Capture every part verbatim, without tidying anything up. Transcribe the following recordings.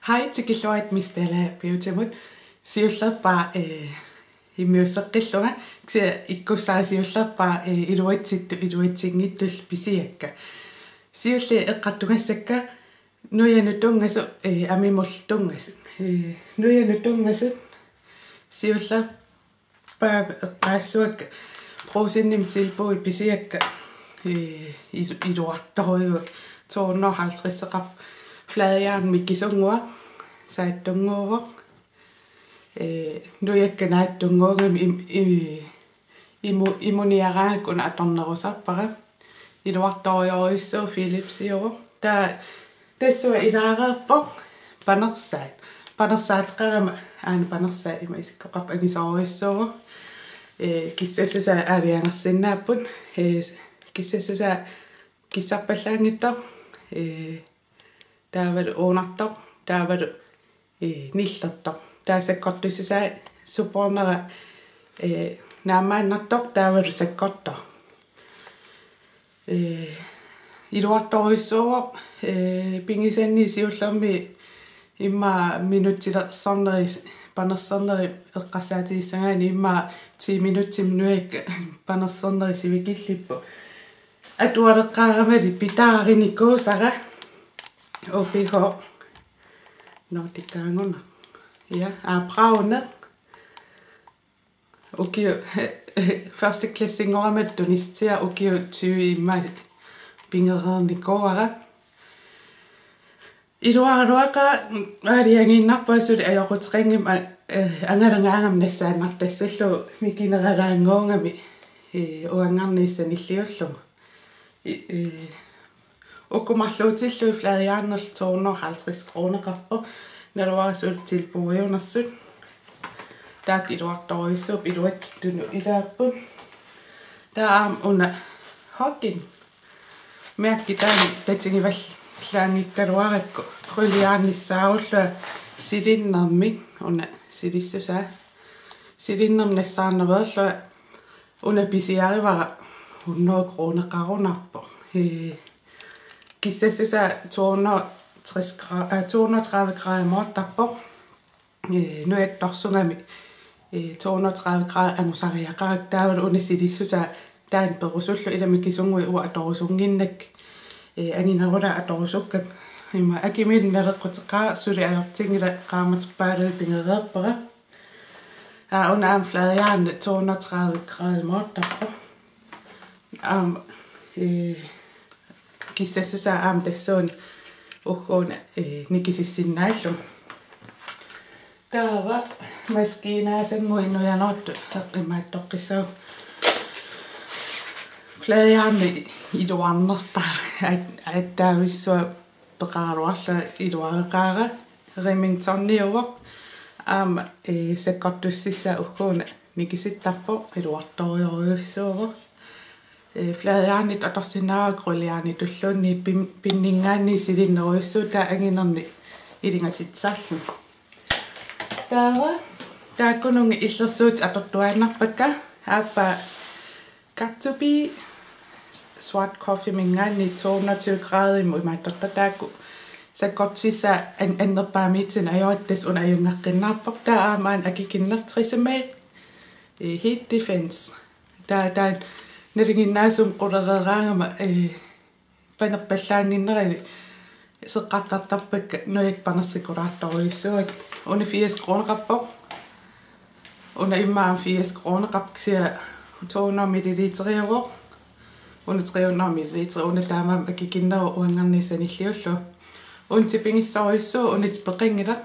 Hej, tikilluarit Miss Della Beautymut. Siullerpaaq, eh, immiusseqqillunga, kisianni ikkussara siullerpaaq, eh, iluatsittut iluatsinngitsullu pisiakka. Siulliit eqqartugassakka nujanut tunngasut, eh, amimullu tunngasut. Eh, nujanut tunngasut siullerpaaq eqqaassuakka Brugsenimi tilbudi pisiakka, eh, il-, iluartorujuit, to hundrede og halvtreds fladjern mikisunnguaq, saattunnguuvoq. Eh, nujakka naatsunnguugamik im-, i-, imu-, imuniaraangakku una atornerusarpara. Iluartorujorujussuuvoq, Philipsiuvoq. Taava tassunga ilaareerpoq panersaat. Panersaateqarama, aana panersaat ima isikkoqarpoq, angisoorujussuuvoq. Eh, kissassusaa aalajangersinnaapput. Eh, kissassusaa kissarpallaanngitsoq. Eh, taavalu uunartoq, taavalu, eh, nillertoq. Taava sakkortussusaa supoornera, eh, naammaannartoq taavalu sakkortoq. Eh, iluartorujussuuvoq, eh, pigisanni siullermi immaqa minutsilersorneri, panersorneri eqqarsaatigissagaanni immaqa ti minutsimik nujakka panersorneri sivikillipput. Atualeqqaaramali pitaarinikuusara. Upiho. Nordic-aannguna. Ja, aa, braune. Ukioq første klassinngorama tunissutiga, ukiut tyve immaqa pigereernikuuara. Iluaraluaqaaq, aalajangiinnarpara suli ajoquteqanngimmat, eh, angalagaangama nassaannartassallugu mikineralaannguugami, eh, uanngaanniit sanilliullugu. I-, eh, uku marluutillugit fladjernerlu to hundrede og halvtreds kroneqarpoq, naluara suli tilbudiunersut. Taakku iluartorujussuupput, iluatsittunut ilaapput. Taava aamma una Huggin. Mærki taanna tatigivallaanngikkaluarakku, quleriaannissaarullugu silinnermik, una silissusaa. Silinnermik nassaarnaveerlunga una pisiarivara hundrede kroneqarunarpoq. Eh, kissassusaa to hundrede tres gra-, eh, to hundrede tredive grader moortarpoq. Eh, nujattorsugami, eh, to hundrede tredive grader angusariaqarakku, taavalu una silissusaa taanna perusullugu, ila mikisunnguit uanga atorusunnginnakkit, eh, anginerulaat atorusukkakka. Ima akimiinneq naleqquteqaara, suli ajortinngilaq, qaammaterpaalunnik pigereerpara. Aa, una aamma fladjerni to hundrede tredive grader moortarpoq. Aamma, eh, kissassusaa aamma tassuuna ugguuna, eh, nikisissinnaallugu. Taava maskiinaasanngui nujanoortut eqqimaattoqqissaagut. Fladjerni iluarnertaa at-, attaavissua peqaraluarlunga iluareqaara. Remingtoniuvoq. Aamma, eh, sakkortussissaa ugguuna nikisittarpoq, iluartorujorujussuuvoq. Eh, fladjernit atorsinnaavara quleriaanitulluunniit pin-, pinninngaanniit silinnerujussuuvoq, taava anginernik ilingatitsisarluni. Taava taakkununnga illersuutit atortuaannarpakka, aappaa Got2b Sweet Coffeeminngaanniit to hundrede og tyve graderimut imaattortaq, taakku sakkortussissaat an-, annerpaamiitsinnut ajorakkit, tassa una ajunngeqqinnaarpoq. Taava aamma una akikinneq, Tresemmé, eh, Heat Defense. Taava taanna nalinginnaasumik qulereeraangama, eh, panerpallaannginnerani seqqartartarpakka, nujakka panersikulaartorujussuuakka. Una firs kroneqarpoq. Una immaqa firs kroneqarpoq, kisianni to hundrede milliliteriuvoq. Una tre hundrede milliliter, una taamaammat akikinneruvoq uanngaanniit sanilliullugu. Una tipigissorujussuuvoq, una tipeqanngilaq.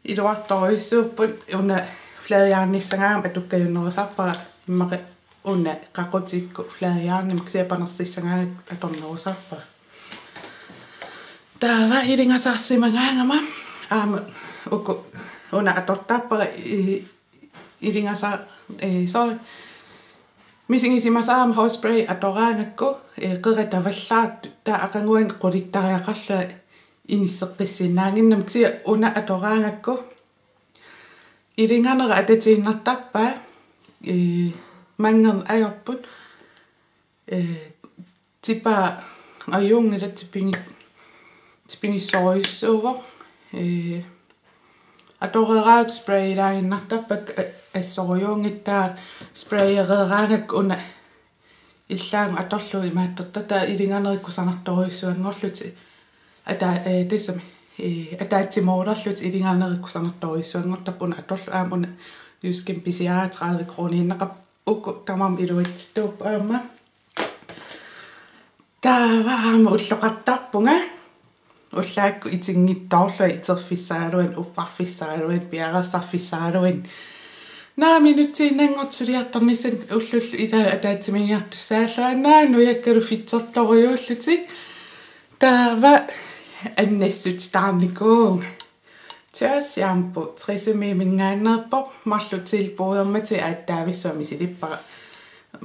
Iluartorujussuupput, una fladjernissagaangama atukkajunnerusarpara, immaqa una qaqutikkut fladjernimik, kisianni panersissagaangakku atornerusarpara. Taava ilingasarsimagaangama aamma uku una atortarpara, i-, ilingasar-, eh, sorry. Misigisimasarama hårspray atoraangakku, eh, qeratavallaartut, taava aqaguani qulittariaqarlunga inisseqqissinnaannginnamik, kisianni una atoraangakku ilinganera atatiinnartarpaa, eh, manngerneq ajorput, eh, tipaa ajunngilaq, tipigi-, tipigissorujussuuvoq. Ee, atoreeraangakkit sprayilaaginnartarpakka, a-, assorujuunngitsoq, taava sprayereeraangakku una illaagut atorlugu imaattortarput, taava ilinganerit kusanartorujussuanngorlutik. Ata-, ee, tassami, ee, ataatsimoorlutik ilinganerit kusanartorujussuanngortarput una atorlugu, aamma una Jyskimi pisiara tredive kroniinnaqaaq, uku tamarmik iluatsittuupput aamma. Taava aamma ulloqartarpunga. Ullaakkut itinngitsoorlunga, iterfissaraluanni, uffarfissaraluanni, piareersarfissaraluanni. Naa, minutsiinnanngortut suliartornissaat ullullu ilaa ataatsimiigiartussaallunga, naa, nujakkalu fedtertorujuullutik. Taava annassutitaarnikuuvunga. Tjøreshampoo, Tresemmeminngaanneerpoq, marluk tilbudermatik aatsaavissuaq misilippara.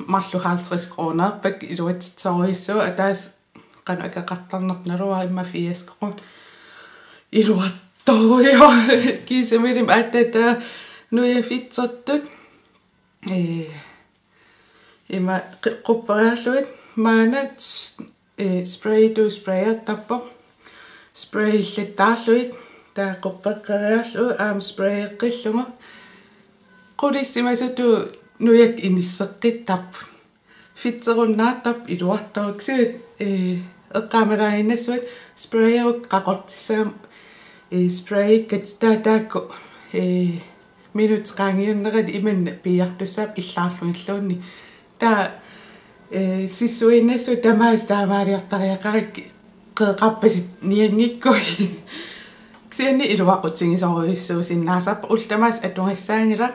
Marluk halvtreds kroneerpakka, iluatsitsorujussuuvoq, ataaseq qanoq akeqartarnersoq, naluara immaqa firs kroner. Iluartorujuk. Kiisami ilami aatsaat taava nujat fedtertut. Ee, ima qi-, qupperiarlugit maanna s-, ee, spraytut sprayertarpoq. Sprayillittaarlugit taava quppeqqeriarlugu aamma sprayeqqillugu. Qulissimasutut nujakkut inisseqqittarput. Fedterunnaartarput, iluartorujussuuvoq, ee, eqqaamalaaginnassavat sprayerukkit qaqortissagamik, ee, sprayikkatit, taava taakku, ee, minutsit qaangiunnerani imanna piiartussaapput illaarlugilluunniit. Taava, ee, sissuinnassuit tamaasa taamaaliortariaqarakkit qeqarpasik nianngikkuit. Kisianni iluaqutigisorujussuusinnaasarpara, ullut tamaasa atugassaanngilaq.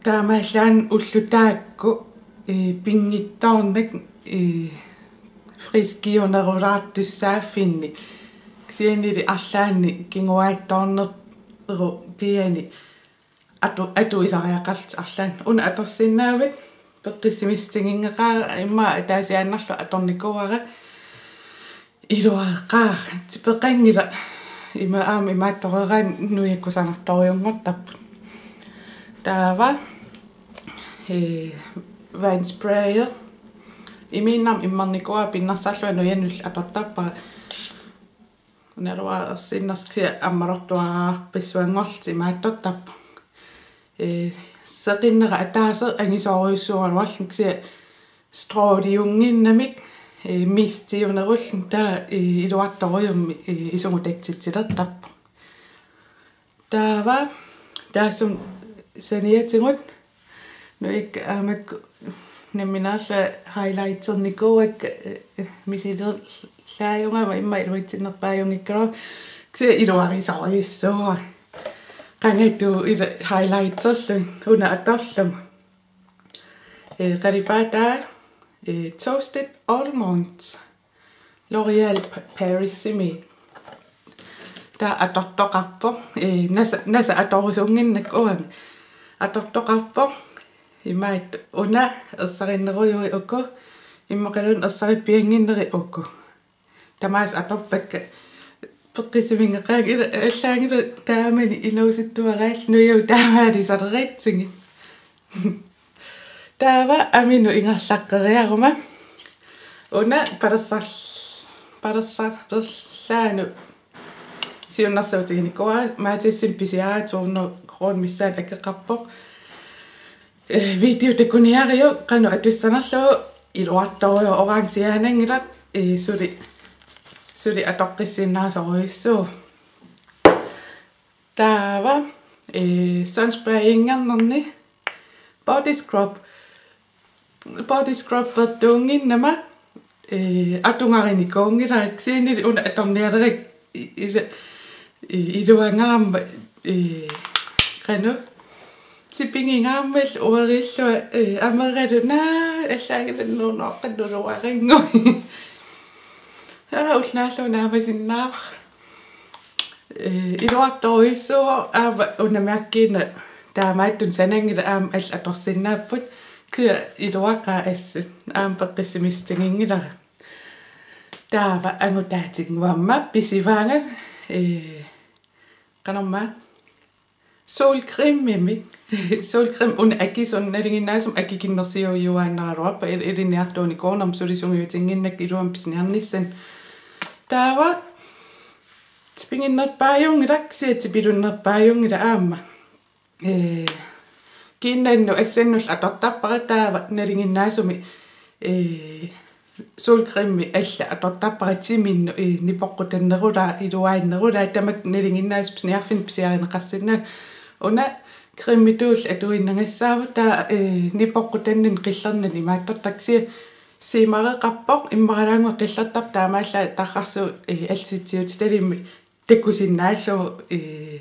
Taamaallaat ullut taakku, ee, pinngitsoornak, ee, friskiunerulaartussaaffinni. Kisiannili arlaanni kinguaattoornerup piani atu-, atuisariaqarlutik arlaanni. Una atorsinnaavat, peqqissimissutiginngeqaara, immaqa ataasiaannarlugu atornikuuara. Iluaqaaq, tipeqanngilaq, ima aamma imaattoreeraanni nujakkut kusanartorujunngortarput. Taava, ee, vandsprayer. Imiinnarmik immernikuuara, pinnersarlunga nujanullu atortarpara. Naluara ersinnarsi kisianni ammalortuarpassuanngorlutik imaattortarpoq. Ee, seqinnera ataaseq angisoorujussuugaluarluni kisianni stråliunnginnamik, ee, mistiunerulluni, taava, ee, iluartorujussuarmik, ee, isugutatsitsilertarpoq. Taava taassuma saniatigut nujakka aamma nammineerlunga highlighternikuuakka, ee, misilerlaajugama immaqa iluatsinnerpaajunngikkaluarpoq, kisianni iluarisorujussuuara. Qangatut ila highlighterlugit una atorlugu. Ee, qalipaataa, ee, Toasted Almonds. L'Oréal Pa-, Parisimi. Taava atortoqarpoq, ee, nasa, nasa atorusunnginnakku uanga. Atortoqarpoq, imaattoq una ersarinnerujuit uku, immaqaluunniit ersarippiannginnerit uku. Tamaasa atorpakka, peqqissiminngeqaanga, ila-, allaanngilaq taamani inuusuttuaraallunga, nujagut taamaalisalerutsigit. Taava aminut ingerlaqqeriaruma. Una palersar-, palersalerlaanut siunnersuutiginikuuara, Matasimi pisiara, to hundrede kroner missaanni akeqarpoq. Ee, video takuniariuk qanoq atussanerlugu, iluartorujuk, orangeaananngilaq, ee, suli, suli atoqqissinnaasorujussuuvoq. Taava, ee, sunsprayinngornerni body scrub. Body scrubbertuunnginnama, ee, atugarinikuunngilara, kisiannili una atornialerakku i-, ila-, i-, iluangaarmat, ee, qanoq, sipigigaarmat uerillua, ee, ameraluna, allaanngilaq nuunooqqanut nuuarannguit. Aa, ullaallu naamasinnaavara. Ee, iluartorujussuuvoq, aamma una mærkina taamaattunik sananngilaq, aamma allat atorsinnaapput. Kisianni iluaqaaq assut, aamma peqqissimissutiginngilara. Taava angutaatinnguamma pisivaanga, ee, qanormaa, solcrememik. Solcreme una akisunnaliginnaasum akikinnersiujuaannaraluarpa il-, ilinniartuunikuunerma suli sungiutinnginnakku iluamik pisiniarnissannut. Taava Tipiginnerpaajunngilaq kisianni tipilunnerpaajunngilaq aamma. Ee, kiinnannut assannullu atortarpara taava nalinginnaasumik, ee, solcreme alla atortarpara timinnut, ee, nipoqqutannerulaa, iluaannerulaa, tamakku nalinginnaasut pisiniarfinni pisiarineqarsinnaapput. Una cremetullu atuinnangassaavoq taava, ee, nipoqqutanani qillernagu imaattortarpoq kisianni shimmereqarpoq, immaralaannguaq qillertarpoq taamaallaat tarrarsuut, ee, ansitsiutitalimmik takusinnaallugu, ee,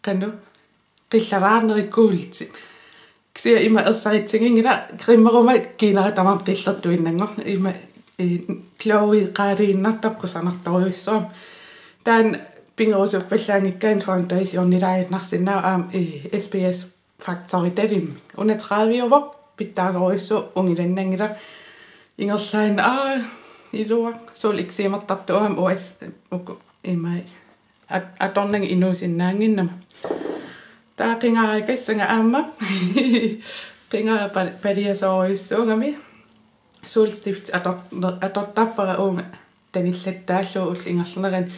qanoq qillaraarneri kuulti. Kisianni ima ersaritsiginngilaq, cremeruma kiinara tamarmi qillertuinnanngorpoq. Ima, ee, glow-eqaaliinnartarpoq kusanartorujussuarmik. Taanna pigerusuppallaanngikkaanni foundationilaaginnarsinnaavoq aamma, ee, S P F faktoritalimmi. Una tredive-uvoq, pitsaasorujussuuvoq, ungilannanngilaq. Ingerlaannaq, aa, iluaq, suul eksiimertartuugami uas uku imai. At-, atornanga inuusinnaannginnama. Taava qingaarakkassanga aamma. Qingaara pal-, paliasorujussuugami. Solstift ator-, atortarpara uunga tanillattaarlugu ullup ingerlanerani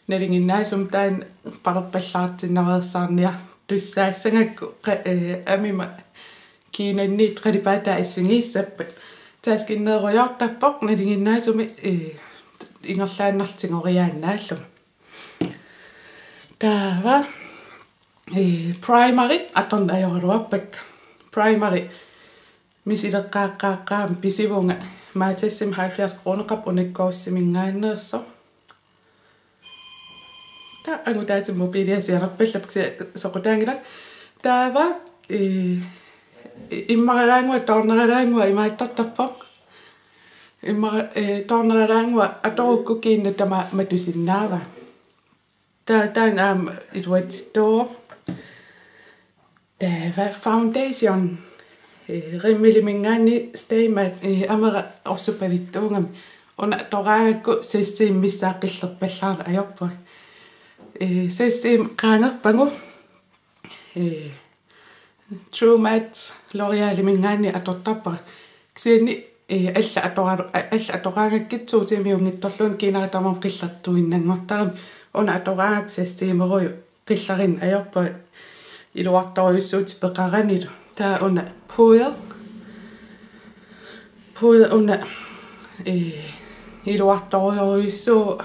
nalinginnaasumik taanna palerpallaartinnaveersaarniartoq qa-, ee, amima kiinanniit qalipaataa assigiissappat. Taskinneerujoortarpoq nalinginnaasumik, ee, ingerlaannarlugu tigoriaannaallugu. Taava, ee, primerit atorneq ajoraluarpakka. Primeri misileqqaaqqaaqqaammat pisivunga Matasimi halvfjerds kroneqarpoq, unakkoorsimingaanneersoq. Taava angutaatima mobilia sianerpallappoq kisianni soqutaanngilaq. Taava, ee, immaralaannguaq toorneralaannguaq imaattortarpoq. Immara-, ee, toorneralaannguaq atorukku kiinnat tamaat matusinnaavaa. Taava taanna aamma iluatsittuuvoq. Taava foundation. Ee, Rimmeliminngaanniit Stay Matte, ee, amera orsuppalittuugami. Una atoraangakku seks timer missaat qillerpallaarneq ajorpunga. Ee, seks timer qaangerpagu. Ee, True Match L'Oréaliminngaanniit atortarpara. Kisianni, ee, alla atoralu-, a-, alla atoraangakkit to timerunngitsorluunniit kiinara tamarmi qillertuinnanngortarami. Una atoraangakku seks timerujuk qillerinneq ajorpunga iluartorujussuuvoq peqaranilu. Taava una pudder. Pudder una, ee, iluartorujussuuvoq.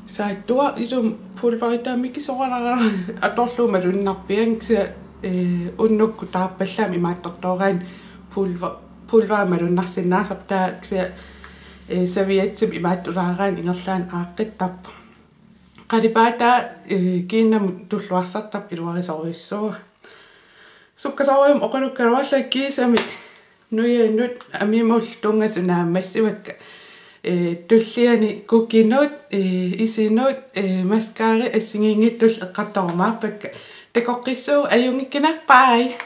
Saattua isum pulveri taamikki soralara atorlugu malunnarpianngilaq kisianni, ee, unnukkut taarpallaamik imaattortooraanni pulver-, pulveri malunnarsinnaasarpoq taava kisianni, ee, serviettimik imaattulaaraanni ingerlaannaq aaqqittarpoq. Qalipaataa, ee, kiinnamut tulluarsartarpoq iluarisorujussuuara. Sukkasoorujussuarmik oqalukkaluarlunga kiisami nuiannut amimullu tunngasut naammassivakka. Ee, tulliani kukinut, ee, isinut, ee, mascara assigiinngitsullu eqqartorumaarpakka. Takoqqissuugut, ajunngikkina, bye.